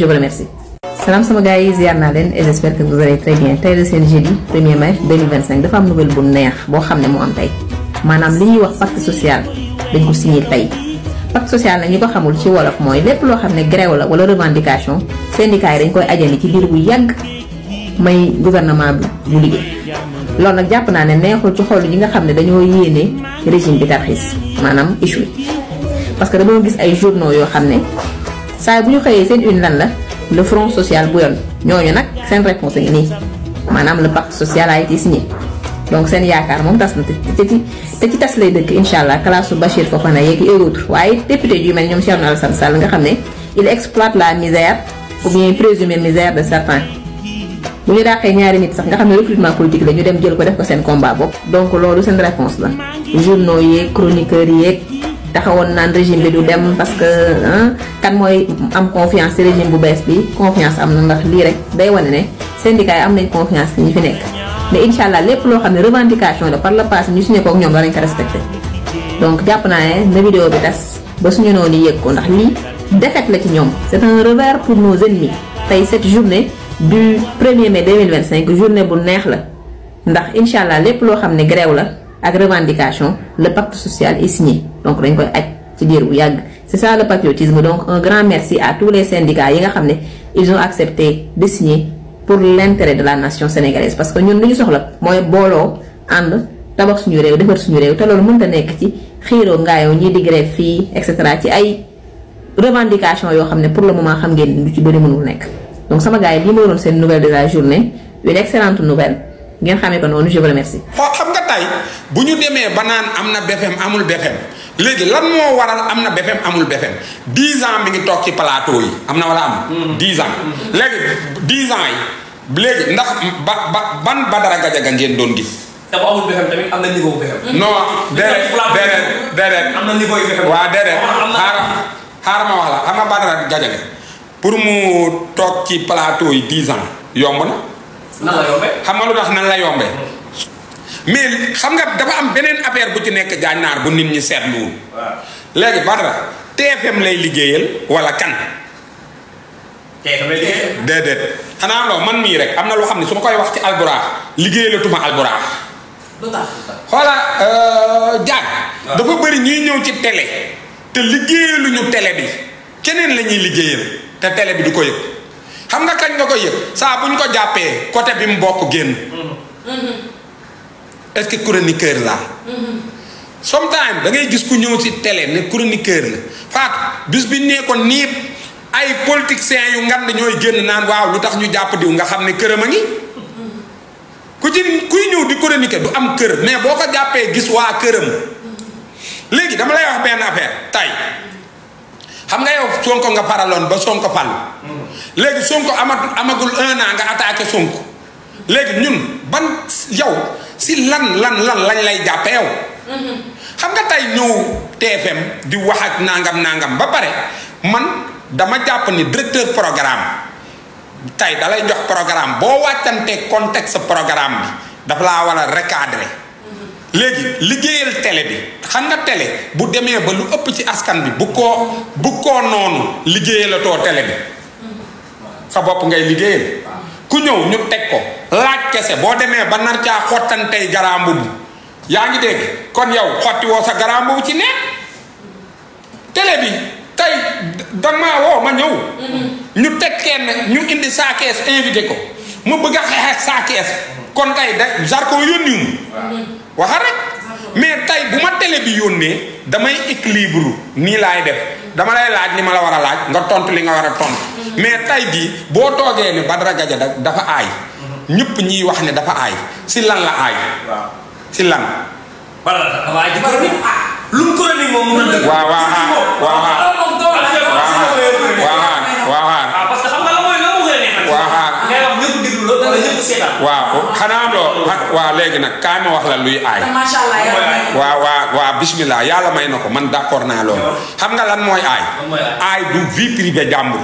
Je vous remercie. Salam sama gars yi ziar naa leen et j'espère que vous allez très bien tey la seen jeudi 1er mai 2025 dafa am nouvelle bu neex boo xam ne moo am tey maanaam li ñuy wax pacte social dañ ko signé tey pacte social nag ñi ko xamul ci wolof mooy lépp loo xam ne grève la wala revendication syndicat yi dañ koy ajandi ci diir bu yàgg may gouvernement bi bu liggéey loolu nag jàpp naa ne neexul ci xol yi nga xam ne dañoo yéene régime bi tarxiis maanaam échoué parce que dama gis ay journaux yoo xam ne saa bu ñu xëyee seen une lan la le front social bu yoon ñooñu nag seen réponse ngi nii maanaam le pacte social a été signé donc seen yaakaar moom tas na te ci tas lay dëkk incha allah classe Bachir Fofana yeeg et autres waaye député yu mel ñoom Thierno Alassane Sall nga xam ne il exploite la misère ou bien présumée misère de certains bu ñu dàqee ñaari nit sax nga xam ne recrutement politique la ñu dem jël ko def ko seen combat bopp donc loolu seen réponse la journaux yeeg chroniqueurs yeeg taxawoon naan régime bi du dem parce que kan mooy am confiance ci régime bu bees bi confiance am na ndax lii rek day wane ne syndicat yi am nañ confiance ci ñi fi nekk mais incha allah lépp loo xam ne revendication la par le passé ñu signé ko ak ñoom danañ ko respecté donc jàpp naa ne na vidéo bi tas ba suñu noonu yëg ko ndax lii défaite la ci ñoom c'est un revers pour nos ennemis tey cette journée du 1er mai 2025 journée bu neex la ndax incha allah lépp loo xam ne grève la ak revendication le pacte social est signé donc dañ koy aj ci diir bu yàgg c'est ça le patriotisme donc un grand merci à tous les syndicats yi nga xam ne ils ont accepté de signer pour l'intérêt de la nation sénégalaise parce que ñun lu ñu soxla mooy booloo ànd tabax suñu réew defar suñu réew te loolu mënta nekk ci xiiroo ngaayoo ñii di grève fii et cetera ci ay revendication yoo xam ne pour le moment xam ngeen lu ci bëri mënul nekk donc sama gars yi lii moo doon seen nouvelle de la journée une excellente nouvelle ngeen xamee ko noonu je vous remercie. xam nga tey bu ñu demee ba naan am na BFM amul BFM léegi lan moo waral am na BFM amul BFM 10 ans mi ngi toog ci plateau yi am na wala am. 10 ans léegi 10 ans yi léegi ndax ban Badara Gadiaga ngeen doon gis. te bu amul BFM tamit am na niveau BFM. non déedéet am na niveau BFM. waaw déedéet xaaral ma wax la xam nga Badara Gadiaga pour mu toog ci plateau yi 10 ans yomb na. nan la yombee. xam nga lu tax nan la yombee mais xam nga dafa am beneen affaire bu ci nekk jaañnaar bu nit ñi seetluwul. waaw léegi Badara TFM lay liggéeyal wala kan. TFM lay liggéeyal. déedéet xanaa loo man mii rek am na loo xam ne su ma koy wax ci Alburax liggéeyalatuma Alburax. lu tax. xoola jaag dafa bëri ñuy ñëw ci télé te liggéeyaluñu télé bi keneen la ñuy liggéeyal te télé bi du ko yëg. xam nga kañ nga koy yëg saa bu ñu ko jàppee côté bi mu bokk génn. est-ce que chroniqueur la sometimes da ngay gis ku ñëw ci télé ne chroniqueur la faat bis bi nee ko niit ay politiciens yu ngand ñooy génn naan waaw lu tax ñu jàpp diw nga xam ne këram a ngi kuy ñëw di chroniqueur du am kër mais boo ko jàppee gis waa këram léegi dama lay wax benn affaire tay xam nga yow Sonko nga faraloon ba Sonko fal léegi Sonko amagul 1 an nga attaqué Sonko léegi ñun ban yow si lan lañ lay jàppe yow xam nga tey ñëw TFM di wax ak nangam ba pare man dama jàpp ni directeur programme tey dalay jox programme boo wàccante contexte programme bi dafa laa war a recadrer léegi liggéeyal télé bi xam nga télé bu demee ba lu ëpp ci askan bi bu koo noonu liggéeyalatoo télé bi sa bopp ngay liggéeyal ku ñëw ñu teg ko laaj kese boo demee ba nar caa xottantey garaam bu yaa ngi dégg kon yow xotti woo sa garaam bu ci nekk télé bi tey danga maa woo ma ñëw ñu teg kenn ñu indi saa kees invité ko mu bëgg a xeex ak saa kees kon tey da Zarko yónniwum waxa rek mais tey bu ma télé bi yónnee damay équilibre nii laay def dama lay laaj li ma la war a laaj nga tontu li nga war a tontu mais tey jii boo toogee ne Badara Gadiaga dafa aay ñëpp ñiy wax ne dafa aay si lan la aay. si lan. Badara dafa aay ci chronique. lu mu chronique moom mën na dëgg. waaw parce que xam nga la mooy gën a neex. ngay wax ñëpp déglu la wala ñëpp seetaan. waaw xanaa loo waaw léegi nag kaay ma wax la luy aay. macha allah waaw bismillah yàlla may na ko man d'accord naa loolu. xam nga lan mooy aay. aay du vie privée jàmbur.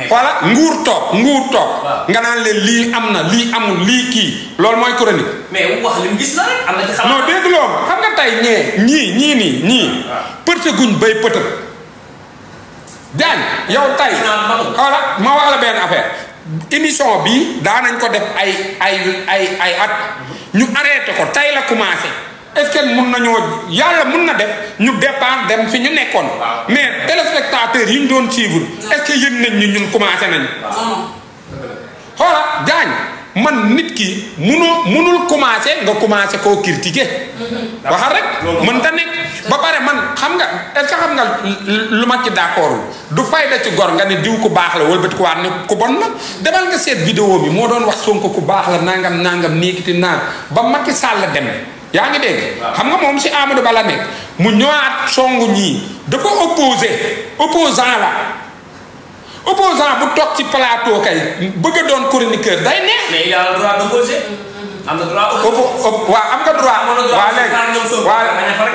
voilà nguur toog nga naan leen lii am na lii amul lii kii loolu mooy chronique. mais wax li mu gis la rek am na ci xam. non dégg loolu xam nga tey ñii pëtë guñ bay pëtë Diagne yow tey xoola ma wax la benn affaire émission bi daanañ ko def ay at ñu arrêté ko tey la commencé est-ce que mun nañoo yàlla mun na def ñu départ dem fi ñu nekkoon mais téléspectateurs yi ñu doon suivre est-ce que yëg nañ ñun commencé nañ xoola Diagne man nit ki munul commencé nga commencé koo critiquer waxal rek mën ta nekk ba pare man xam nga est-ce que xam nga lu ma ci d'accordul du fayda ci gor nga ne diw ku baax la wëlbati ko waat ne ku bon la demal nga seet vidéo bi moo doon wax Sonko ku baax la nangam niikiti naan ba Macky Sall dem yaa ngi dégg xam nga moom si Amadou Ba la nekk mu ñëwaat songu ñii dafa opposant la opposant bu toog ci plateau kay bëgg a doon chroniqueur day neex. mais il a le droit d'opposer. am na droit waaw am nga droit. waaw léegi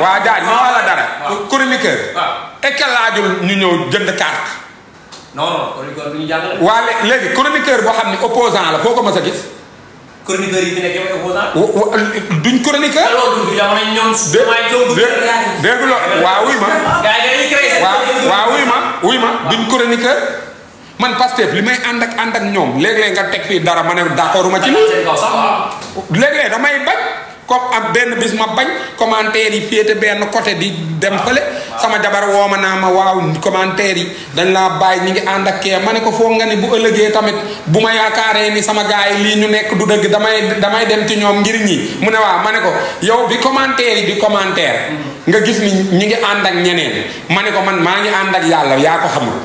waaw Diagne ma wala dara. chroniqueur. est-ce que laajul ñu ñëw jënd carte. non chroniqueur du ñu jàngale. waaw léegi chroniqueur boo xam ne opposant la foo ko mës a gis. chroniqueur yi fi nekk yow opposant. duñ chroniqueur. alors du jamono ñoom. dégg nga waaw wuy ma. wuy ma duñ chroniqueur. man Pastef li may ànd ak ñoom léeg-léeg nga teg fii dara ma ne d'accorduma ci lii léeg-léeg damay bañ comme am benn bis ma bañ commentaire yi féete benn côté di dem fële sama jabar woo ma naa ma waaw commentaire yi dañ laa bàyyi ñi ngi ànd ak kee ma ne ko foog nga ni bu ëllëgee tamit bu ma yaakaaree ni sama gars yi lii ñu nekk du dëgg damay dem ci ñoom ngir ñi mu ne waaw ma ne ko yow bi commentaire yi di commentaire nga gis ni ñi ngi ànd ak ñeneen ma ne ko man maa ngi ànd ak yàlla yaa ko xamul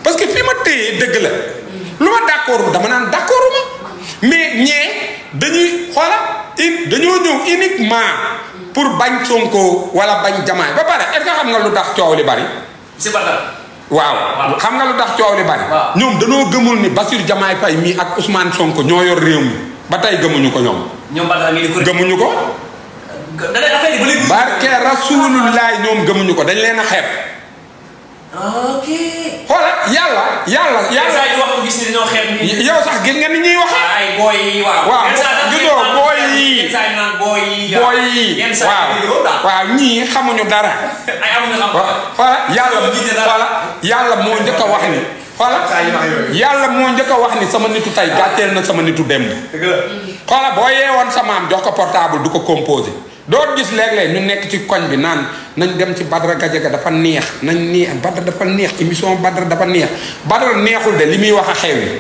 parce que fi ma téye dëgg la lu ma d'accordul dama naan d'accorduma mais ñee dañuy xoola dañoo ñëw uniquement pour bañ Sonko wala bañ Diomaye ba pare est-ce que xam nga lu tax coow li bari. c'est pas waaw xam nga lu tax coow li bari. ñoom dañoo gëmul ni Bassirou Diomaye Faye mii ak Ousmane Sonko ñoo yor réew mi ba tey gëmuñu ko ñoom. gëmuñu ko. barke Rasulullah ñoom gëmuñu ko dañ leen a xeeb. ok. xoola yàlla. saa yu wax ko gis ni dañoo xeeb ni. yow sax gis nga ni ñuy wax. ay booy yi waaw. waaw gisoo booy yi. booy yi waaw ñii xamuñu dara. ay amuñu xam. xoola yàlla moo njëkk a wax ni. xoola yàlla moo njëkk a wax ni sama nitu tey gàcceel na sama nitu démb. xoola boo yeewoon sa maam jox ko portable du ko composé. doo gis léeg-léeg ñu nekk ci koñ bi naan nañ dem ci Badara Gadiaga dafa neex nañ neex Badara dafa neex émission Badara dafa neex Badara neexul de li muy wax a xew yi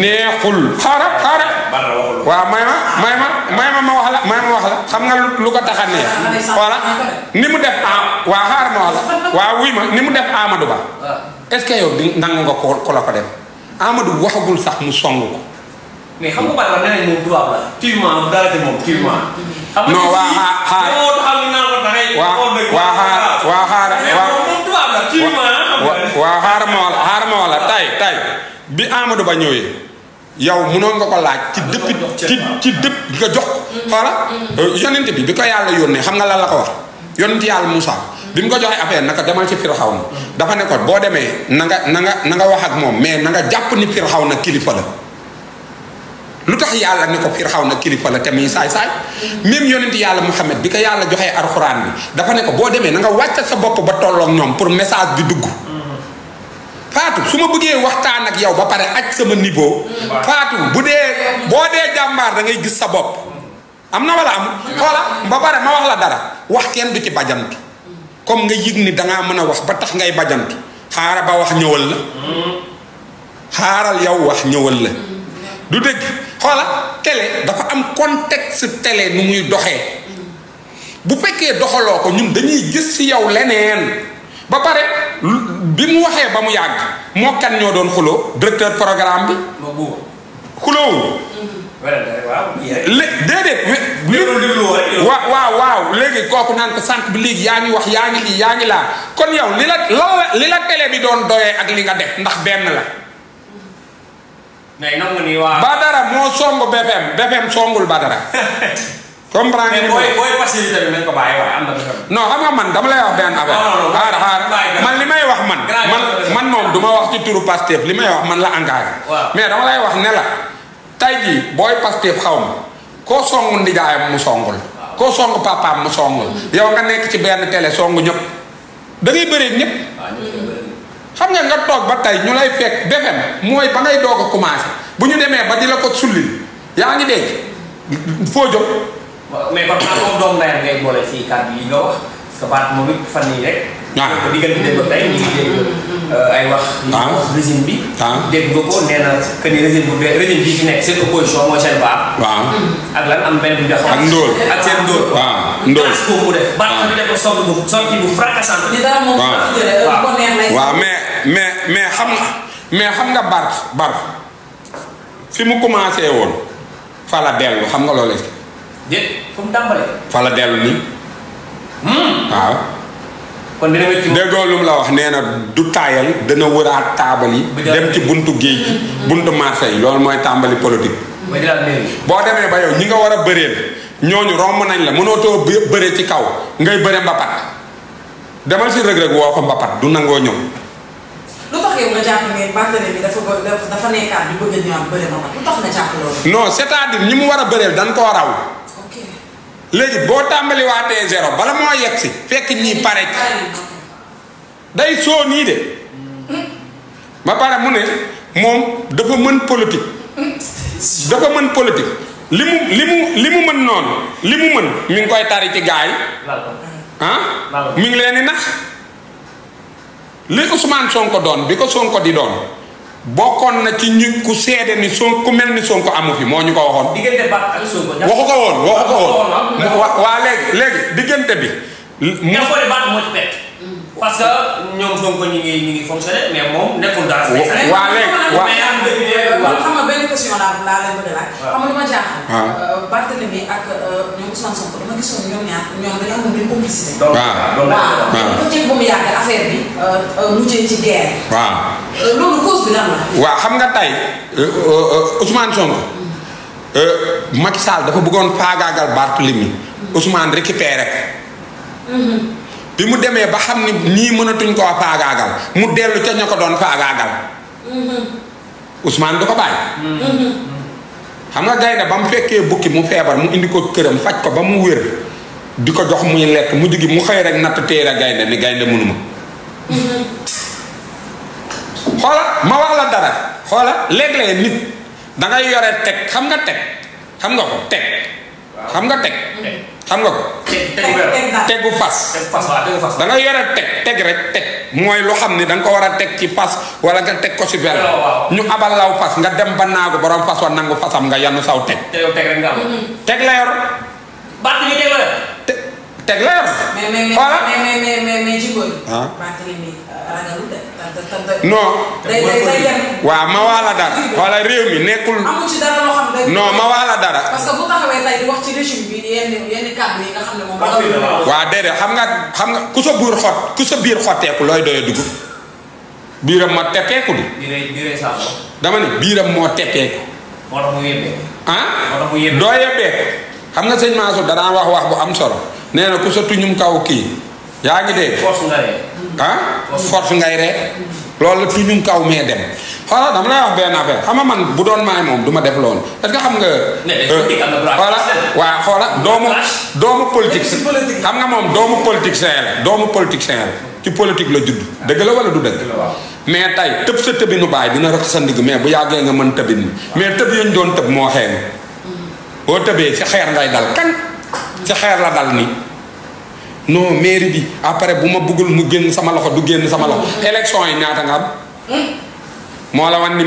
neexul xaaral waaw may ma wax la xam nga lu ko tax a neex voilà ni mu def waaw xaaral ma wax la waaw wuy ma ni mu def Amadou Ba est-ce que yow di nangu nga ko la ko def Amadou waxagul sax mu song ko mais xam nga Badara nee nañ moom tubaab la. tuuti dara de moom tuuti. non waa xaaral ma wala tay bi Amadou Ba ñëwee yow mënoon nga ko laaj ci dëpp nga jox ko. xoola yonent bi ko yàlla yónnee xam nga lan la ko wax yonent yàlla Moussa bi mu ko joxee affaire naka demal ci Firawna dafa ne ko boo demee na nga wax ak moom mais na nga jàpp ni Firawna kilifa la. lu tax yàlla ne ko Firawna kilifa la te muy saay-saay même yonent yàlla Muhammad bi ko yàlla joxee alxuraan bi dafa ne ko boo demee na nga wàccal sa bopp ba tolloog ñoom pour message bi dugg. Fatou su ma bëggee waxtaan ak yow ba pare aj sama niveau. Fatou boo dee jàmbaar da ngay gis sa bopp. am na wala am xoola ba pare ma wax la dara wax kenn du ci bajantu comme nga yëg ni dangaa mën a wax ba tax ngay bajantu xaaral ba wax ñëwal la xaaral yow wax ñëwal la. du dëgg xoola télé dafa am contexte télé nu muy doxee bu fekkee doxaloo ko ñun dañuy gis ci yow leneen ba pare bi mu waxee ba mu yàgg moo kan ñoo doon xuloo directeur programme bi xuloowul déedéet waaw léegi kooku naan ko sànq bi léegi yaa ngi wax yaa ngi lii yaa ngi laa kon yow li la télé bi doon doyee ak li nga def ndax benn la mais nangu ni waa. Badara moo song BFM songul Badara. comprendre nga. mais booy facilité bi nañ ko bàyyi waaye am na BFM. non xam nga man dama lay wax benn affaire. xaar man li may wax man moom du ma wax ci turu Pastef li may wax man la engagé. mais dama lay wax ne la tey jii booy Pastef xaw ma koo song ndijaayam mu songul. koo song papaam mu songul. yow nga nekk ci benn télé song ñëpp. da ngay bëree ñëpp. xam nga toog ba tey ñu lay fekk defem mooy ba ngay doog a commencé bu ñu demee ba di la ko sulli yaa ngi dégg foo jóg. mais kon maa moom doomu ndeyam ngay boole ci kàddu yi nga wax parce que baat moom it fan yii rek. waaw ko diggante ba tey ñu ngi dégg ay wax. régime bi. dégg nga ko nee na que ni régime bi fi nekk seen opposition mooy seen baax. waaw ak lan am benn jox. ak ndóol ak seen ndóol. waaw ndóol ko mu def. baat bi def ko sorti bu fracassant. waaw mais xam nga Barth fi mu commencé woon fa la dellu xam nga loolu déet fu mu tàmbalee. fa la dellu nii. waaw. kon dina wécc. déggoo lu mu la wax nee na du taayal dana wëraat taabal yi. dem ci buntu géej gi. buntu marché yi loolu mooy tàmbali politique. boo demee ba yow ñi nga war a bëreel ñooñu romb nañ la mënoo too bëree ci kaw ngay bëre mbapat demal si rëg-rëg woo ko mbapat du nangoo ñëw. lu tax yow nga jàpp ne Barthélémy bi dafa nekkaat di bëgg a ñëwaat bëre mbapat lu tax nga jàpp loolu. non c'est-à-dire ñi mu war a bëreel dañ koo raw. léegi boo tàmbali waatee zéro bala moo yegg si fekk ñii pare day soo nii de ba pare mu ne moom dafa mën politique li mu mën noonu li mu mën mi ngi koy tari ci gaay mi ngi leen di nax li Ousmane Sonko doon bi ko Sonko di doon bokkoon na ci ñu ku seede ni Sonko ku mel ni Sonko amu fi moo ñu ko waxoon. diggante Barth ak Sonko. waxu ko woon. waa léegi diggante bi. ñoo ko Barth moo ci perte. parce que ñoom Sonko ñu ngi fonctionné mais moom nekkul dara. waa léegi xam nga benn question laa leen bëgg a laaj. xam nga lu ma jaaxal. Barthélémy ak ñoom Ousmane Sonko dama gisoon ñoom dañoo amoon benn complicité. waaw ko jëkk ba mu yàgg affaire bi mujjee ci guerre. waaw loolu cause bi lan la. waaw xam nga tey Ousmane Sonko Macky Sall dafa bëggoon faagaagal Barthélémy Ousmane récupéré ko. bi mu demee ba xam ni nii mënatuñ koo faagaagal mu dellu ca ña ko doon faagaagal. Ousmane du ko bàyyi. xam nga gaynde ba mu fekkee bukki mu feebar mu indi ko këram faj ko ba mu wér di ko jox muy lekk mu jógi mu xëy rek natt téere gaynde ni gaynde mënuma. xoola ma wax la dara xoola léeg-léeg nit da ngay yore teg xam nga teg xam nga ko teg. xam nga teg. xam nga ko. tegu fas. da ngay yore teg rek teg mooy lu xam ni da nga ko war a teg ci fas wala nga teg ko si vélo. ñu abal law fas nga dem ba naagu borom fas wa nangu fasam nga yanu saw teg. teg la yor. Barthélémy teg la yor. teg la yor. mais Djibo yi. Barthélémy ragalul de. non. day dem. waaw ma wax la dara wala réew mi nekkul. amu ci dara loo xam ne. non ma wax la dara. parce que bu taxawee tey di wax ci régime bi yenn kàddu yi nga xam ne moom ragalul. waaw déedéet xam nga ku sa biir xotteeku looy doyee dugub biiram moo teppeeku di. dama ne biiram moo teppeeku. moo tax mu yebbeeku. doo yebbeeku xam nga sëñ Mansour danaa wax bu am solo nee na ku sa tuñum kaw kii yaa ngi dégg. force ngay ree. force ngay ree loolu la tuñum kaw mee dem xoola dama lay wax benn affaire xam nga man bu doon maay moom du ma def loolu est-ce que xam nga. xoola doomu politique xam nga moom doomu politicien la ci politique la judd dëgg la wala du dëgg. mais tey tëb sa tëbinu baay dina rëq sa ndigg mais bu yàggee nga mën tëbin mais tëb yañ doon tëb moo xeeñ boo tëbee ci xeer ngay dal kan ci xeer la dal nii. non mairie bi après bu ma bëggul mu génn sama loxo du génn sama loxo élection yi ñaata nga am moo la wan ni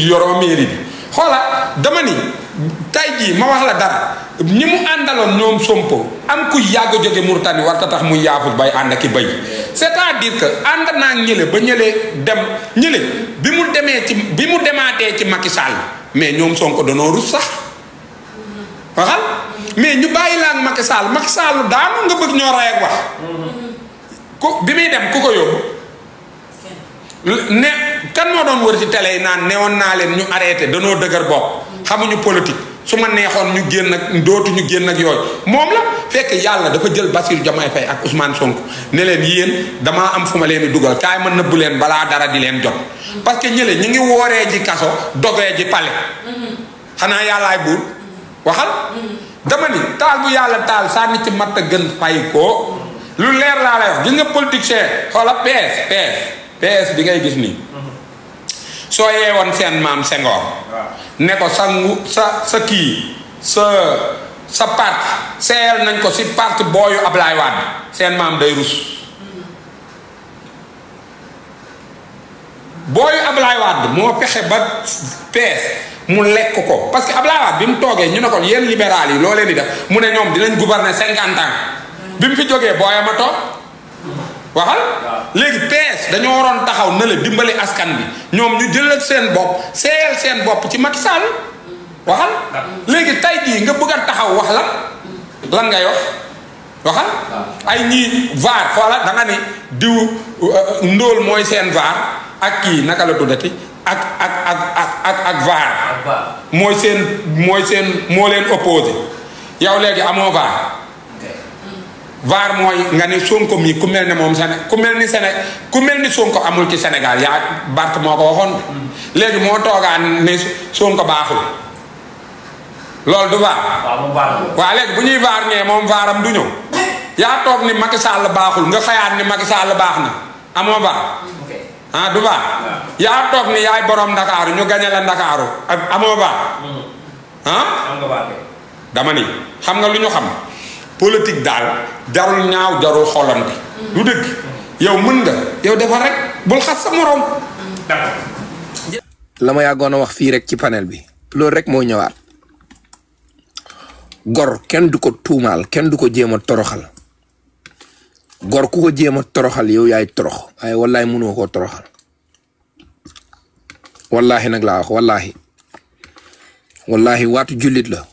yoroo mairie bi xoola dama ni tay jii ma wax la dara ñi mu àndaloon ñoom Sonko am ku yàgg jóge Mauritanie war ta tax muy yaafus bay ànd ak i bay c'est-à-dire que ànd naa ñële ba ñële dem ñële bi mu demaatee ci Macky Sall mais ñoom Sonko danoo rus sax waxal mais ñu bàyyi laa ak Macky Sall daanu nga bëgg ñoo rey ak wax ku bi muy dem ku ko yóbbu ne kan moo doon wër ci télé yi naan newoon naa leen ñu arrêté danoo dëgër bopp xamuñu politique su ma neexoon ñu génn ak dootuñu génn ak yooyu moom la fekk yàlla dafa jël Bassirou Diomaye Faye ak Ousmane Sonko ne leen yéen damaa am fu ma leen di dugal kaay ma nëbbu leen balaa dara di leen jot parce que ñële ñu ngi wooree ji kaso dogee ji pale xanaa yàllaay buur waxal dama ni taal bu yàlla taal sànni ci matt a gën fay ko lu leer laa lay wax gis nga politicien xoola PS bi ngay gis nii soo yeewoon seen maam Senghor ne ko sa kii sa parti seeyal nañ ko si parti booyu Ablaye Wade seen maam day rus booyu Ablaye Wade moo fexe ba PS mu lekk ko parce que Ablaye Wade bi mu toogee ñu ne ko yéen libéral yi loo leen di def mu ne ñoom dinañ gouverner 50 ans bi mu fi jógee booya ma toog waxal léegi PS dañoo waroon taxaw na la dimbali askan bi ñoom ñu jëlal seen bopp seeyal seen bopp ci Macky Sall waxal léegi tay jii nga bëgg a taxaw wax lan ngay wax waxal ay ñii vaar xoola da nga ni diw ndóol mooy seen vaar ak kii naka la tuddati ak vaar mooy seen moo leen opposé yow léegi amoo vaar mooy nga ni Sonko mi ku mel ne moom ku mel ni Sonko amul ci Sénégal yaa Bart moo ko waxoon léegi moo toogaan ni Sonko baaxul loolu du vaar waaw léegi bu ñuy vaar ñee moom vaaram du ñëw yaa toog ni Macky Sall baaxul nga xayaat ni Macky Sall baax na amoo vaar du vaar yaa toog ni yaay borom Ndakaaru ñu gañe la Ndakaaru ak amoo vaar dama ni xam nga lu ñu xam politique daal jarul ñaaw jarul xoolante lu dëgg yow mën nga yow defar rek bul xas sa morom la ma yàggoon a wax fii rek ci panel bi loolu rek moo ñëwaat gor kenn du ko tuumaal kenn du ko jéem a toroxal gor ku ko jéem a toroxal yow yaay torox waaye wallahi mënoo koo toroxal wallahi nag laa wax wallahi waatu jullit la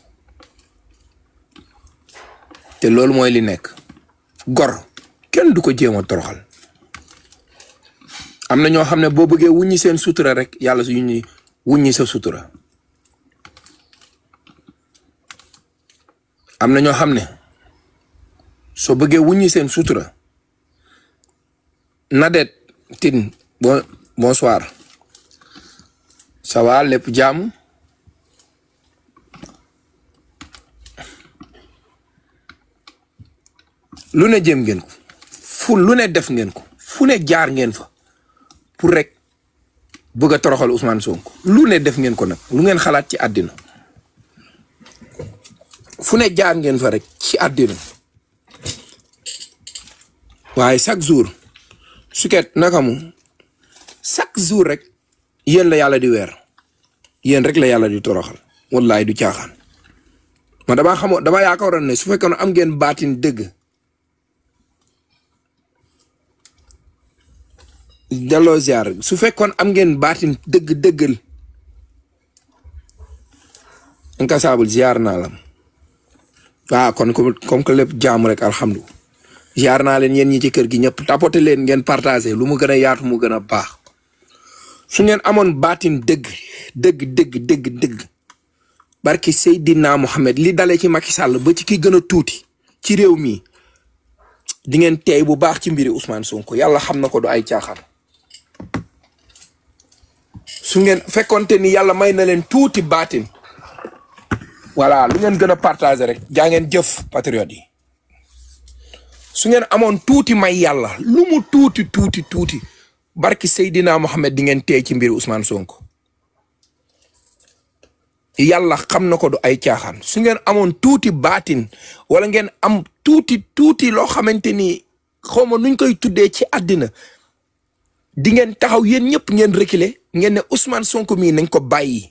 te loolu mooy li nekk gor kenn du ko jéem a toroxal am na ñoo xam ne boo bëggee wuññi seen sutura rek yàlla su wuññi sa sutura am na ñoo xam ne soo bëggee wuññi seen sutura Nadet Tine bonsoir ça va lépp jàmm lu ne jëm ngeen ko lu ne def ngeen ko fu ne jaar ngeen fa pour rek bëgg a toroxal Ousmane Sonko lu ne def ngeen ko nag lu ngeen xalaat ci àddina fu ne jaar ngeen fa rek ci àddina waaye chaque jour Suket naka mu chaque jour rek yéen la yàlla di weer yéen rek la yàlla di toroxal wallahi du caaxaan ma dama yaakaaroon ne su fekkoon am ngeen baatin dëgg delloo ziar su fekkoon am ngeen baatin dëggal incassable ziar naa la waaw kon comme que lépp jaamu rek alhamdulilah ziar naa leen yéen ñi ci kër gi ñëpp tapote leen ngeen partagé lu mu gën a yaatu mu gën a baax su ngeen amoon baatin dëgg barki Seydina Mohamed li dalee ci Macky Sall ba ci ki gën a tuuti ci réew mi di ngeen teey bu baax ci mbiri Ousmane Sonko yàlla xam na ko du ay caaxaan su ngeen fekkonte ni yàlla may na leen tuuti baatin voilà lu ngeen gën a partager rek jaa ngeen jëf patriote yi su ngeen amoon tuuti may yàlla lu mu tuuti barki Seydina Mohamed di ngeen teey ci mbiri Ousmane Sonko yàlla xam na ko du ay caaxaan su ngeen amoon tuuti baatin wala ngeen am tuuti loo xamante ni xawma nuñ koy tuddee ci àddina di ngeen taxaw yéen ñëpp ngeen reculer ngeen ne Ousmane Sonko mii nañ ko bàyyi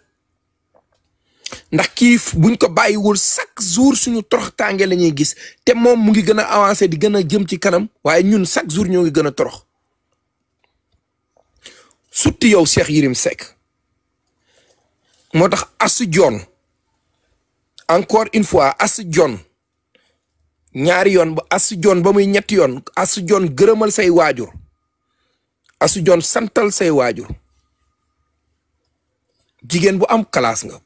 ndax kii buñ ko bàyyiwul chaque jour suñu torox tànge la ñuy gis te moom mu ngi gën a avancé di gën a jëm ci kanam waaye ñun chaque jour ñoo ngi gën a torox surtout yow Cheikh Yérim Seck moo tax Astou Dione encore une fois Astou Dione ñaari yoon ba Astou Dione ba muy ñetti yoon Astou Dione gërëmal say waajur Astou Dione santal say waajur jigéen bu am classe nga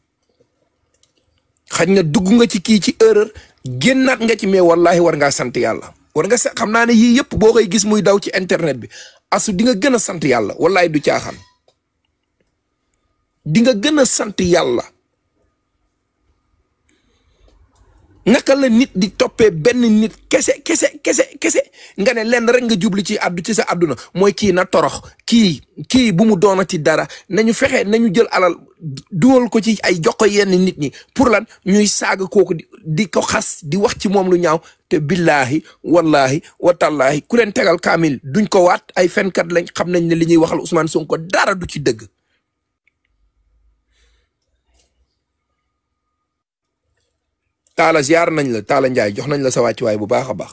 xaj na dugg nga ci kii ci erreur génnaat nga ci mais wallahi war ngaa sant yàlla war nga xam naa ne yii yëpp boo koy gis muy daw ci internet bi Astou di nga gën a sant yàlla wallahi du caaxaan di nga gën a sant yàlla naka la nit di toppee benn nit kese nga ne lenn rek nga jubli ci sa àdduna mooy kii na torox kii bu mu doonati dara nañu fexe nañu jël alal duwal ko ci ay jox ko yenn nit ñi pour lan ñuy saaga kooku di ko xas di wax ci moom lu ñaaw te billahi wallahi watallaahi ku leen tegal kaamil duñ ko waat ay fenkat lañ xam nañ ne li ñuy waxal Ousmane Sonko dara du ci dëgg. Taala ziar nañ la Taala Njaay jox nañ la sa wàccuwaay bu baax a baax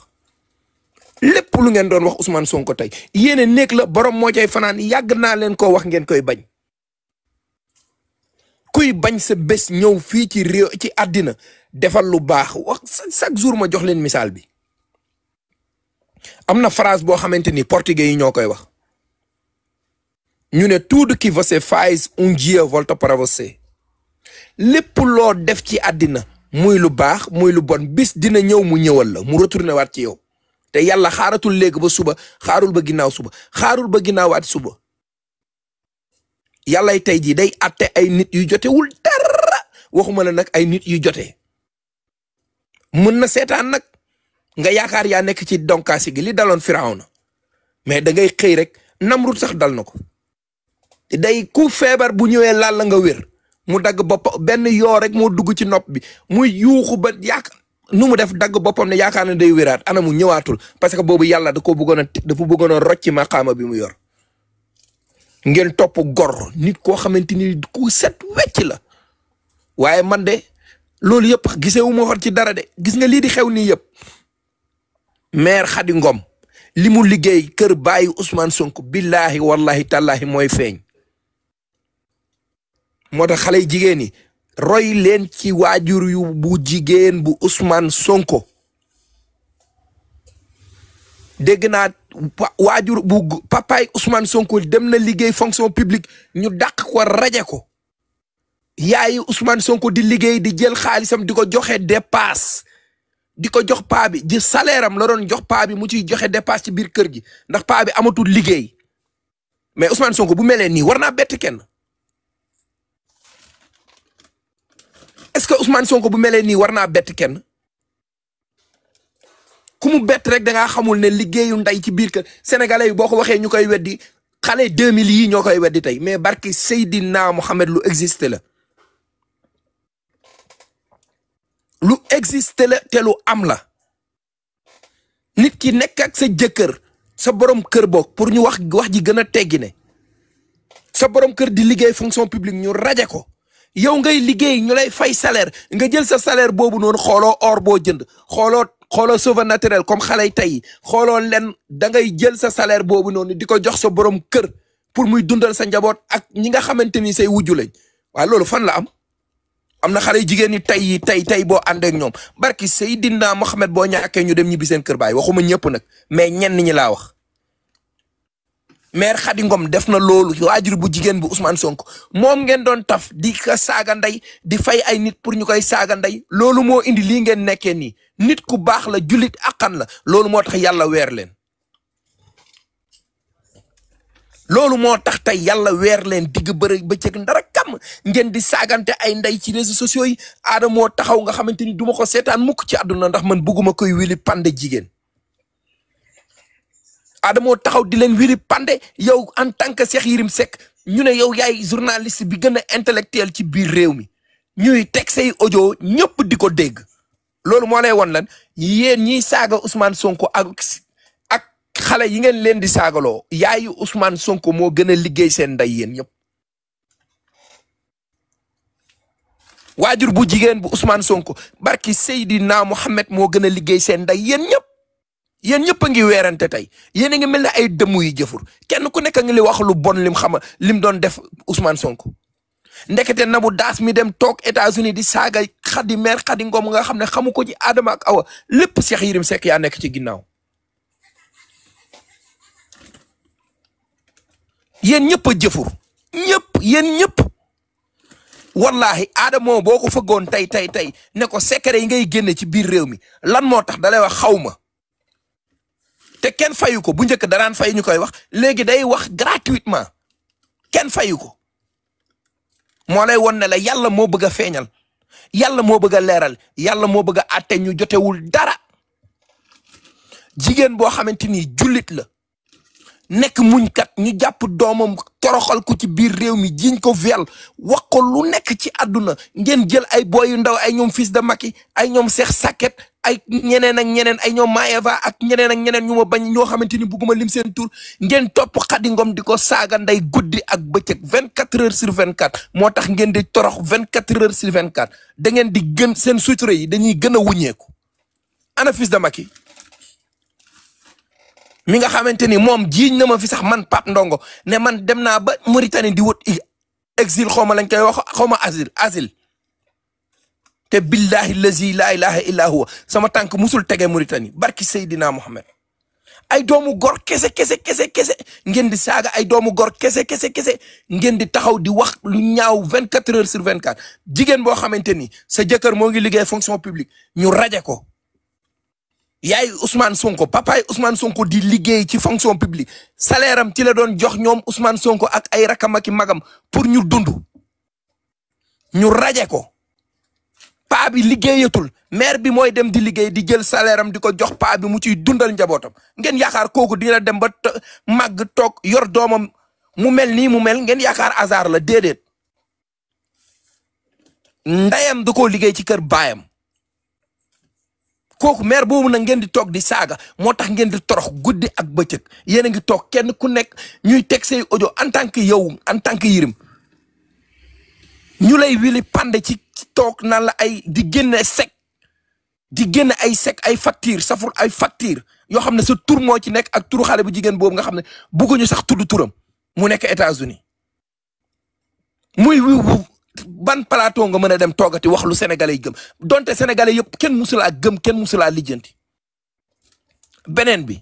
lépp lu ngeen doon wax Ousmane Sonko tey yéene néeg la borom moo cay fanaan yàgg naa leen koo wax ngeen koy bañ kuy bañ sa bés ñëw fii ci réew ci àddina defal lu baax wax chaque jour ma jox leen misaal bi am na phrase boo xamante ni portugais yi ñoo koy wax ñu ne tudo que você faz dia volta para você lépp loo def ci àddina muy lu baax muy lu bon bis dina ñëw mu ñëwal la mu retourné waat ci yow te yàlla xaaratul léegi ba suba xaarul ba ginnaaw suba xaarul ba ginnaawaat suba yàllay tey jii day atte ay nit yu jotewul dara waxuma la nag ay nit yu jotee mën na seetaan nag nga yaakaar yaa nekk ci donkaasi gi li daloon Firawna mais da ngay xëy rek Namrud sax dal na ko day ku feebar bu ñëwee laal la nga wér mu dagg bopp benn yoo rek moo dugg ci nopp bi muy yuuxu ba nu mu def dagg boppam ne yaakaar na day wéraat ana mu ñëwaatul parce que boobu yàlla dafa bëggoon a rocc maqaama bi mu yor ngeen topp gor nit koo xamante ni ku set wecc la waaye man de loolu yëpp gisewu ma fa ci dara de gis nga lii di xew nii yëpp maire Khady Ngom li mu liggéey kër bàyyi Ousmane Sonko billahi wallahi tallahi mooy feeñ moo tax xale yu jigéen ñi roy leen ci waajur yu bu jigéen bu Ousmane Sonko dégg naa waajur bu papaay Ousmane Sonko dem na liggéey fonction publique ñu dàq ko raje ko yaayi Ousmane Sonko di liggéey di jël xaalisam di ko joxe dépasse di ko jox paa bi di salaire am la doon jox paa bi mu ciy joxe dépasse ci biir kër gi ndax paa bi amatul liggéey mais Ousmane Sonko bu melee nii war naa bett kenn. est-ce que Ousmane Sonko bu melee nii war naa bett kenn ku mu bett rek da ngaa xamul ne liggéeyu nday ci biir kër sénégalais yi boo ko waxee ñu koy weddi xale 2000 yi ñoo koy weddi tey mais barki Seydina Mohamed lu existe la lu existe la te lu am la nit ki nekk ak sa jëkkër sa borom kër boog pour ñu wax ji gën a teggi ne sa borom kër di liggéey fonction publique ñu raje ko yow ngay liggéey ñu lay fay salaire nga jël sa salaire boobu noonu xooloo or boo jënd xooloo sauve naturel comme xale yi tey xooloo len da ngay jël sa salaire boobu noonu di ko jox sa borom kër pour muy dundal sa njaboot ak ñi nga xamante ni say wujju lañ waaye loolu fan la am na xale jigéen ñi tey boo ànd ak ñoom barki Seydina Mohamed boo ñàkkee ñu dem ñibbi seen kër baay waxuma ñëpp nag mais ñenn ñi laa wax. maire Khady Ngom def na loolu waajur bu jigéen bu Ousmane Sonko moom ngeen doon taf di ka saaga ndey di fay ay nit pour ñu koy saaga ndey loolu moo indi lii ngeen nekkee nii nit ku baax la jullit akkan la loolu moo tax yàlla weer leen. loolu moo tax tey yàlla weer leen digg bëccëg ndara kam ngeen di saagante ay ndey ci réseaux sociaux yi aada moo taxaw nga xamante ni duma ko seetaan mukk ci àdduna ndax man bugguma koy wili pande jigéen. Adamo taxaw di leen wiri pande yow en tant que Cheikh Yérim Seck ñu ne yow yaay journaliste bi gën a intellectuel ci biir réew mi ñuy teg say audio ñëpp di ko dégg loolu moo lay won lan yéen ñiy saaga Ousmane Sonko ak xale yi ngeen leen di saagaloo yaayu Ousmane Sonko moo gën a liggéey seen ndey yéen ñëpp. waajur bu jigéen bu Ousmane Sonko barki Seydina Mohamed moo gën a liggéey seen ndey yéen ñëpp. yéen ñëpp a ngi weerante tey yéen a ngi mel ne ay dëmm yu jëfur kenn ku nekk a ngi li wax lu bon lim doon def Ousmane Sonko ndekete Nabou Daas mi dem toog États-Unis di saaga maire Khady Ngom nga xam ne xamu ko ci Adama ak Awa lépp Cheikh Yérim Seck yaa nekk ci ginnaaw. yéen ñëpp a jëfur yéen ñëpp wallahi Adamo boo ko fëggoon tey ne ko secret yi ngay génne ci biir réew mi lan moo tax dalay wax xaw ma. te kenn fayu ko bu njëkk daraan fay ñu koy wax léegi day wax gratuitement kenn fayu ko moo lay won ne la yàlla moo bëgg a feeñal yàlla moo bëgg a leeral yàlla moo bëgg a àtte ñu jotewul dara jigéen boo xamante ni jullit la nekk muñkat ñu jàpp doomam toroxal ko ci biir réew mi jiñ ko viol wax ko lu nekk ci àdduna ngeen jël ay boy yu ndaw ay ñoom fils de Macky ay ñoom Cheikh Saket ay ñeneen ak ñeneen ay ñoom Maeva ak ñeneen ak ñeneen ñu ma bañ ñoo xamante ni bugguma lim seen tur ngeen topp Khady Ngom di ko saaga nday guddi ak bëccëg 24 heures sur 24 moo tax ngeen di torox 24 heures sur 24 da ngeen di gën seen sutura yi dañuy gën a wuññeeku ana fils de Macky mi nga xamante ni moom jiiñ na ma fi sax man Pape Ndongo ne man dem naa ba Mauritanie di wut exil xaw ma lañ koy wax xaw ma asile te billahi lazi la ilaha illa huwa sama tànk musul tege Mauritanie barki Seydina Mohamed ay doomu gor kese ngeen di saaga ay doomu gor kese ngeen di taxaw di wax lu ñaaw 24 heures sur 24 jigéen boo xamante ni sa jëkkër moo ngi liggéey fonction publique ñu raje ko yaay Ousmane Sonko papaay Ousmane Sonko di liggéey ci fonction publique salaire am ci la doon jox ñoom Ousmane Sonko ak ay rakam ak magam pour ñu dund ñu raje ko paa bi liggéeyatul maire bi mooy dem di liggéey di jël salaire am di ko jox paa bi mu ciy dundal njabootam ngeen yaakaar kooku dina dem ba màgg toog yor doomam mu mel nii mu mel ngeen yaakaar hasard la déedéet ndeyam du ko liggéey ci kër baayam kooku maire boobu nag ngeen di toog di saaga moo tax ngeen di torox guddi ak bëccëg yéen a ngi toog kenn ku nekk ñuy teg say audio en tant que yow en tant que Yérim ñu lay wili pande ci toog naan la ay di génne sec di génne ay sec ay facture saful ay facture yoo xam ne sa tur moo ci nekk ak turu xale bu jigéen boobu nga xam ne bëgguñu sax tudd turam mu nekk États-Unis muy ban plateau nga mën a dem toogati wax lu sénégalais yi gëm donte sénégalais yëpp kenn musulaa gëm kenn musulaa lijjanti beneen bi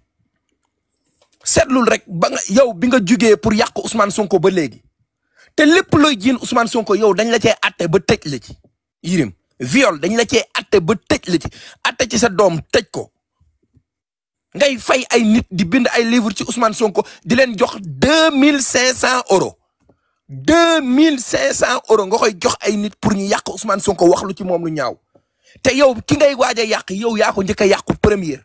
seetlul rek ba nga yow bi nga jugee pour yàq Ousmane Sonko ba léegi te lépp looy jiin Ousmane Sonko yow dañ la cee atte ba tëj la ci Yérim viol dañ la cee atte ba tëj la ci atte ci sa doom tëj ko ngay fay ay nit di bind ay livre ci Ousmane Sonko di leen jox 2500 euros 2500 euros nga koy jox ay nit pour ñu yàq Ousmane Sonko wax lu ci moom lu ñaaw te yow ki ngay waaj a yàq yow yaa ko njëkk a yàqu première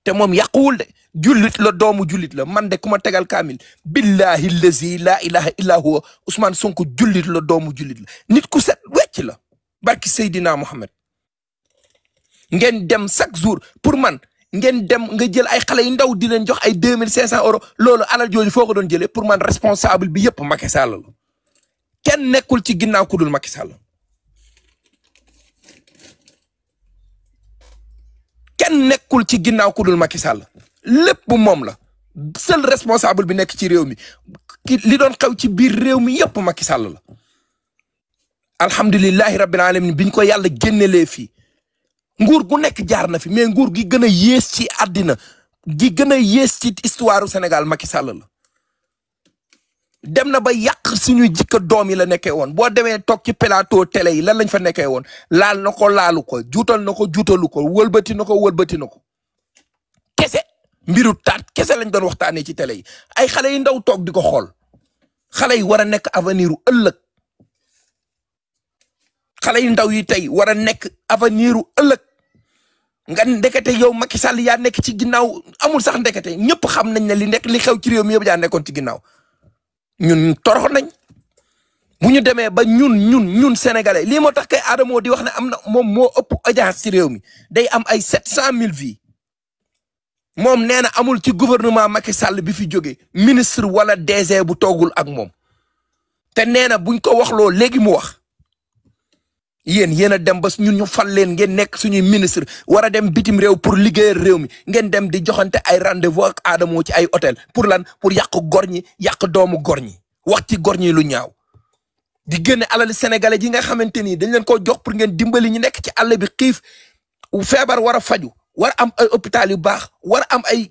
te moom yàquwul de jullit la doomu jullit la man de ku ma tegal kaamil billahi lazi la ilaha illa huwa Ousmane Sonko jullit la doomu jullit la nit ku set wecc la barki Seydina Mohamed ngeen dem chaque jour pour man ngeen dem nga jël ay xale yu ndaw di leen jox ay 2500 euros loolu alal jooju foo ko doon jëlee pour man responsable bi yëpp Macky Sall la kenn nekkul ci ginnaaw ku dul Macky Sall kenn nekkul ci ginnaaw ku dul Macky Sall lépp moom la seul responsable bi nekk ci réew mi li doon xew ci biir réew mi yëpp Macky Sall la alhamdulillahi rabbil alamin biñ ko yàlla génnelee fii nguur gu nekk jaar na fi mais nguur gi gën a yées ci àddina gi gën a yées ci histoire Sénégal Macky Sall la dem na ba yàq suñuy jikko doom yi la nekkee woon boo demee toog ci plateau télé yi lan lañ fa nekkee woon laal na ko laalu ko juutal na ko juutalu ko wëlbati na ko wëlbati na ko kese mbiru taat kese lañ doon waxtaanee ci télé yi ay xale yu ndaw toog di ko xool xale yi war a nekk avenir u ëllëg xale yu ndaw yi tey war a nekk avenir u ëllëg nga ndekete yow Macky Sall yaa nekk ci ginnaaw amul sax ndekete ñëpp xam nañ ne li xew ci réew mi yëpp yaa nekkoon ci ginnaaw ñun torox nañ bu ñu demee ba ñun sénégalais lii moo tax kay Adamo di wax ne am na moom moo ëpp audience ci réew mi day am ay 700000 vues moom nee na amul ci gouvernement Macky Sall bi fi jóge ministre wala DG bu toogul ak moom te nee na buñ ko waxloo léegi mu wax yéen a dem ba ñun ñu fal leen ngeen nekk suñuy ministre war a dem bitim réew pour liggéeyal réew mi ngeen dem di joxante ay rendez-vous ak Adamo ci ay hôtel pour lan pour yàq gor ñi yàq doomu gor ñi wax ci gor ñi lu ñaaw di génne alal sénégalais yi nga xamante ni dañ leen ko jox pour ngeen dimbali ñu nekk ci àll bi xiif feebar war a faju war am ay hôpital yu baax war am ay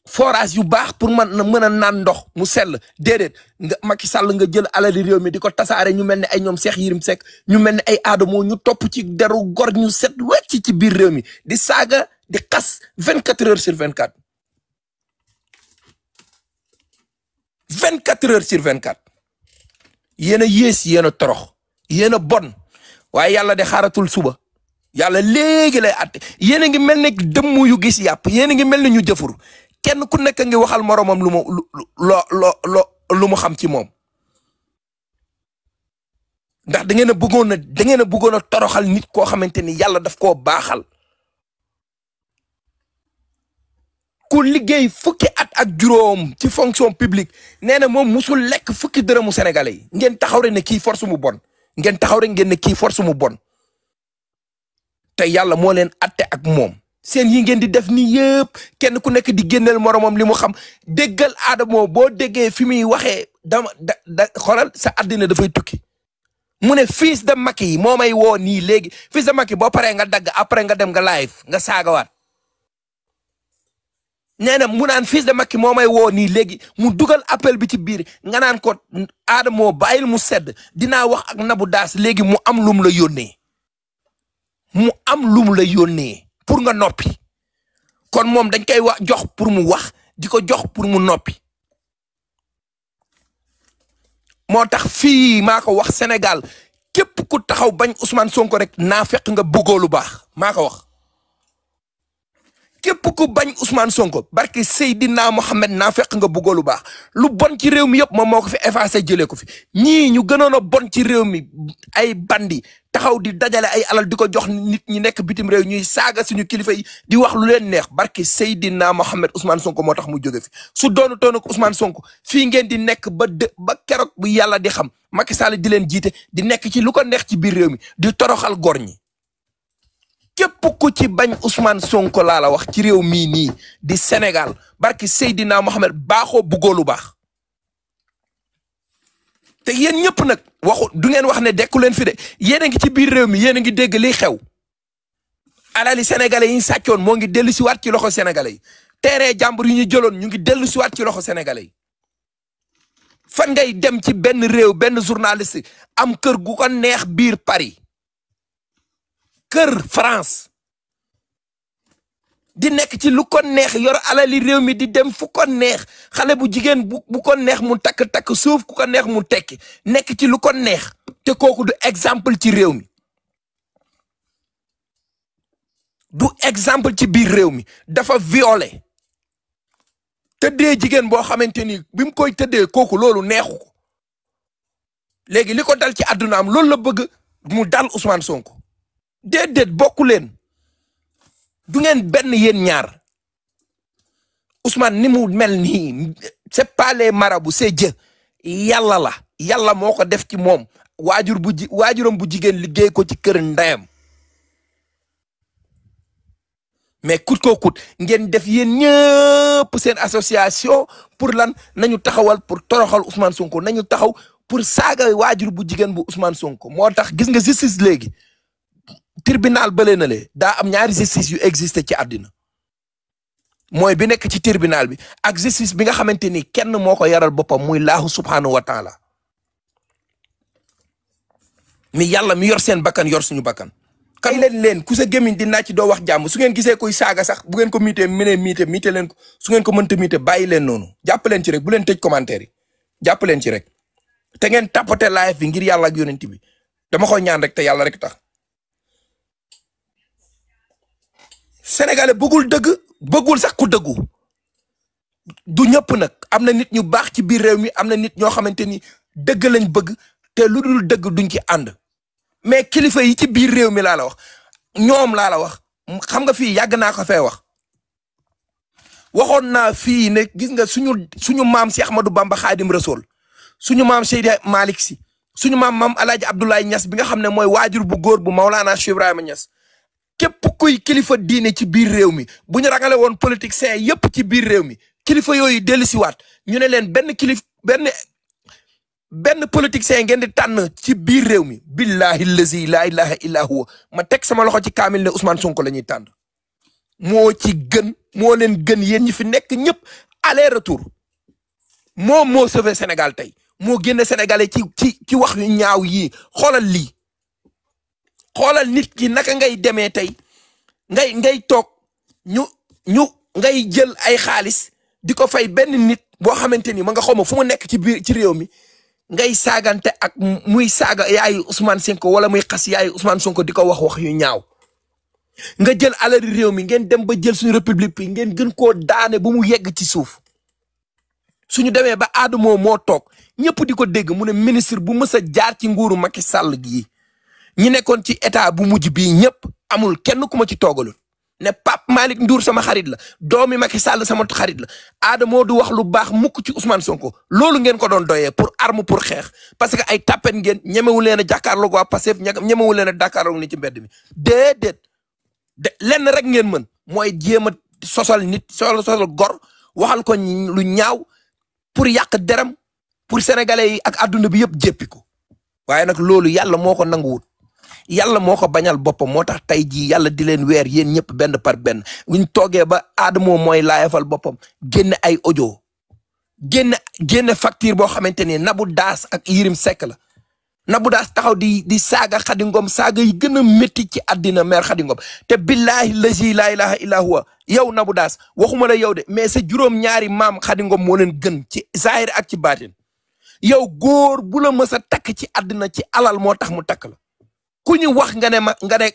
forage yu baax pour mën a naan ndox mu sell déedéet nga Macky Sall nga jël alali réew mi di ko tasaare ñu mel ne ay ñoom Cheikh Yérim Seck ñu mel ne ay Adamo ñu topp ci deru gor ñu set wecc ci biir réew mi di saaga di xas 24 heures sur 24 24 heures sur 24 yéen a yées yéen a torox yéen a bon waaye yàlla de xaaratul suba yàlla léegi lay àtte yéen a ngi mel ne dëmm yu gis yàpp yéen a ngi mel ne ñu jëfur kenn ku nekk ngi waxal moromam lu mu xam ci moom ndax da ngeen a bëggoon a toroxal nit koo xamante ni yàlla daf koo baaxal ku liggéey fukki at ak juróom ci fonction publique nee na moom musul lekk fukki dërëmu sénégalais yi ngeen taxaw rek ne kii force mu bon ngeen taxaw rek ngeen ne kii force mu bon te yàlla moo leen atte ak moom seen yi ngeen di def ni yëpp kenn ku nekk di génneel moromam li mu xam déggal Adamo boo déggee fi muy waxee xoolal sa àddina dafay tukki mu ne fils de Macky yi moo may woo nii léegi fils de Macky boo paree nga dagg après nga dem nga live nga saagawaat nee na mu naan fils de Macky moo may woo nii léegi mu dugal appel bi ci biir nga naan ko Adamo bàyyil mu sedd dinaa wax ak Nabou Daas léegi mu am lum la yónnee pour nga noppi kon moom dañ koy wax jox pour mu wax di ko jox pour mu noppi moo tax fii maa ko wax Sénégal képp ku taxaw bañ Ousmane Sonko rek naa fekk nga bëggoo lu baax maa ko wax képp ku bañ Ousmane Sonko barke Seydina Mohamed naa fekk nga bëggoo lu baax lu bon ci réew mi yëpp moom moo ko fi effacé jëlee ko fi ñii ñu gënoon a bon ci réew mi ay bandi taxaw di dajale ay alal di ko jox nit ñi nekk bitim réew ñuy saaga suñu kilifa yi di wax lu leen neex barke Seydina Mohamed Ousmane Sonko moo tax mu jóge fi su doonu toon ak Ousmane Sonko fii ngeen di nekk ba keroog bu yàlla di xam Macky Sall di leen jiite di nekk ci lu ko neex ci biir réew mi di toroxal góor ñi képp ku ci bañ Ousmane Sonko laa la wax ci réew mii nii di Sénégal barke Seydina Mohamed baaxoo buggoo lu baax te yéen ñëpp nag waxu du ngeen wax ne dekku leen fi de yéen a ngi ci biir réew mi yéen a ngi dégg liy xew alali sénégalais yi ñu sàccoon moo ngi dellu si waat ci loxo sénégalais yi terrain jàmbur yi ñu jëloon ñu ngi dellu si waat ci loxo sénégalais yi fan ngay dem ci benn réew benn journaliste am kër gu ko neex biir Paris kër France di nekk ci lu ko neex yor alali réew mi di dem fu ko neex xale bu jigéen bu ko neex mu takk suuf ku ko neex mu tekki nekk ci lu ko neex te kooku du exemple ci réew mi du exemple ci biir réew mi dafa violé tëddee jigéen boo xamante ni bi mu koy tëddee kooku loolu neexu ko léegi li ko dal ci àddunaam loolu la bëgg mu dal Ousmane Sonko déedéet bokku leen du ngeen benn yéen ñaar Ousmane ni mu mel nii c'est pas les marabouts c'est Dieu yàlla la yàlla moo ko def ci moom waajuram bu jigéen liggéey ko ci kër ndeyam mais kut ko kut ngeen def yéen ñëpp seen association pour lan nañu taxawal pour toroxal Ousmane Sonko nañu taxaw pour saaga waajur bu jigéen bu Ousmane Sonko moo tax gis nga justice léegi tribunal bële na le daa am ñaari justice yu existé ci àddina mooy bi nekk ci tribunal bi ak justice bi nga xamante ni kenn moo ko yaral boppam muy laahu subhanahu wa taala mi yàlla mi yor seen bakkan yor suñu bakkan kay leen ku sa gémmiñ di naaj ci doo wax jàmm su ngeen gisee koy saaga sax bu ngeen ko miite miite leen ko su ngeen ko mënta miite bàyyi leen noonu jàpp leen ci rek bu leen tëj commentaire yi jàpp leen ci rek te ngeen tapoter live bi ngir yàlla ak yonent bi dama koy ñaan rek te yàlla rek tax sénégalais bëggul dëgg bëggul sax ku dëggu du ñëpp nag am na nit ñu baax ci biir réew mi am na nit ñoo xamante ni dëgg lañ bëgg te lu dul dëgg duñ ci ànd mais kilifa yi ci biir réew mi laa la wax ñoom laa la wax xam nga fii yàgg naa ko fee waxoon naa fii ne gis nga suñu maam si Ahmadou Bamba Khadim Rasoul suñu maam Seydi Malick Sy suñu maam Alaaji Abdoulaye Niass bi nga xam ne mooy waajur bu góor bu Maulana Cheikh Ibrahima Niass képp kuy kilifa diine ci biir réew mi bu ñu rangale woon politiciens yépp ci biir réew mi kilifa yooyu dellusiwaat ñu ne leen benn politicien ngeen di tànn ci biir réew mi billahi lazi la ilaha illa huwa ma teg sama loxo ci kaamil ne Ousmane Sonko la ñuy tànn moo ci gën moo leen gën yéen ñi fi nekk ñëpp aller retour moom moo sauvé Sénégal tey moo génne Sénégalais ci wax yu ñaaw yii xoolal lii xoolal nit ki naka ngay demee tey ngay toog ñu ngay jël ay xaalis di ko fay benn nit boo xamante ni ma nga xaw ma fu mu nekk ci biir ci réew mi ngay saagante ak muy saaga yaayu Ousmane Sonko wala muy xas yaayu Ousmane Sonko di ko wax yu ñaaw nga jël alali réew mi ngeen dem ba jël suñu république bi ngeen gën koo daane ba mu yegg ci suuf suñu demee ba Adamo moo toog ñëpp di ko dégg mu ne ministre bu mës a jaar ci nguuru Macky Sall gii ñi nekkoon ci état bu mujj bii ñëpp amul kenn ku ma ci toogalul ne Pape Malick Ndour sama xarit la doomi Macky Sall sama xarit la Adamo du wax lu baax mukk ci Ousmane Sonko loolu ngeen ko doon doyee pour arme pour xeex parce que ay tappen ngeen ñemewu leen a jàkkaarloog waa Pastef ñemewu leen a jàkkaarloog ni ci mbedd mi déedéet lenn rek ngeen mën mooy jéem a sosal nit sosal gor waxal ko lu ñaaw pour yàq deram pour sénégalais yi ak adduna bi yëpp jéppi ko waaye nag loolu yàlla moo ko nanguwut yàlla moo ko bañal boppam moo tax tey jii yàlla di leen weer yéen ñëpp benn par benn buñ toogee ba Adamo mooy laayafal boppam génne ay audio génne facture boo xamante ni Nabou Daas ak Yirim Seck la Nabou Daas taxaw di saaga Khady Ngom saaga yi gën a métti ci àddina mère Khady Ngom te billahi lazi laa ilaha illa huwa yow Nabou Daas waxuma la yow de mais sa juróom-ñaari maam Khady Ngom moo leen gën ci zahir ak ci baatin yow góor bu la mës a takk ci àddina ci alal moo tax mu takk la ku ñu wax nga ne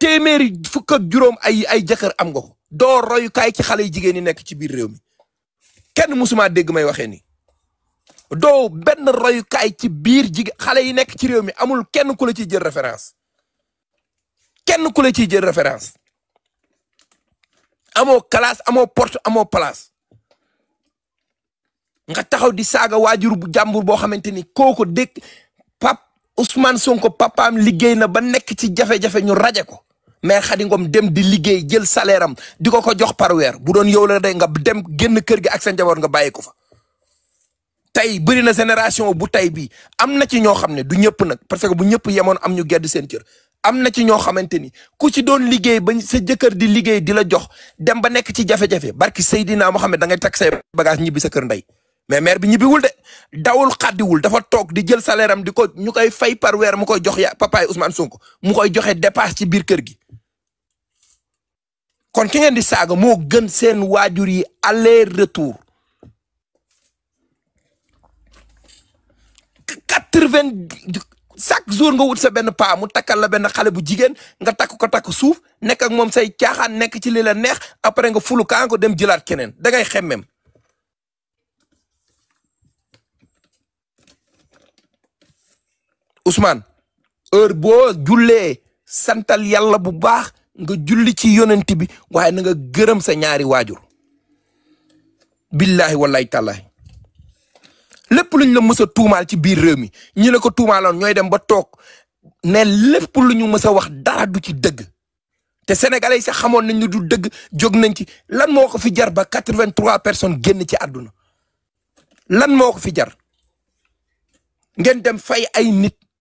téeméeri fukk ak juróom ay jëkkër am nga ko doo royukaay ci xale yi jigéen ñi nekk ci biir réew mi kenn musuma dégg may waxee nii doo benn royukaay ci biir jigéen xale yi nekk ci réew mi amul kenn ku la ciy jël référence kenn ku la ciy jël référence amoo classe amoo porte amoo place nga taxaw di saaga waajur bu jàmbur boo xamante ni kooku dégg Ousmane Sonko papaam liggéey na ba nekk ci jafe-jafe ñu raje ko mais Khady Ngom dem di liggéey jël salaire am di ko jox par weer bu doon yow la day nga dem génn kër gi ak sa njaboot nga bàyyi ko fa. tey bëri na génération bu tey bii am na ci ñoo xam ne du ñëpp nag parce que bu ñëpp yemoon am ñu gedd seen cër am na ci ñoo xamante ni ku ci doon liggéey ba sa jëkkër di liggéey di la jox dem ba nekk ci jafe-jafe barki Seydina Mohamed da ngay teg say bagage ñibbi sa kër ndey. mais maire bi ñibbiwul de dawul xaddiwul dafa toog di jël salaire am di ko ñu koy fay par weer mu koy jox papaay Ousmane Sonko mu koy joxe dépasse ci biir kër gi kon ki ngeen di saaga moo gën seen waajur yi aller retour 80 chaque jour nga wut sa benn paa mu takkal la benn xale bu jigéen nga takk ko takk suuf nekk ak moom say caaxaan nekk ci li la neex après nga fulu kaa ko dem jëlaat keneen da ngay xemmem Ousmane heure boo jullee santal yàlla bu baax nga julli ci yonent bi waaye na nga gërëm sa ñaari waajur billahi wallahi tallahi lépp luñ la mës a tuumaal ci biir réew mi ñi la ko tuumaaloon ñooy dem ba toog ne lépp lu ñu mës a wax dara du ci dëgg te sénégalais yi sax xamoon nañ ñu du dëgg jóg nañ ci lan moo ko fi jar ba 83 personnes génn ci àdduna lan moo ko fi jar ngeen dem fay ay nit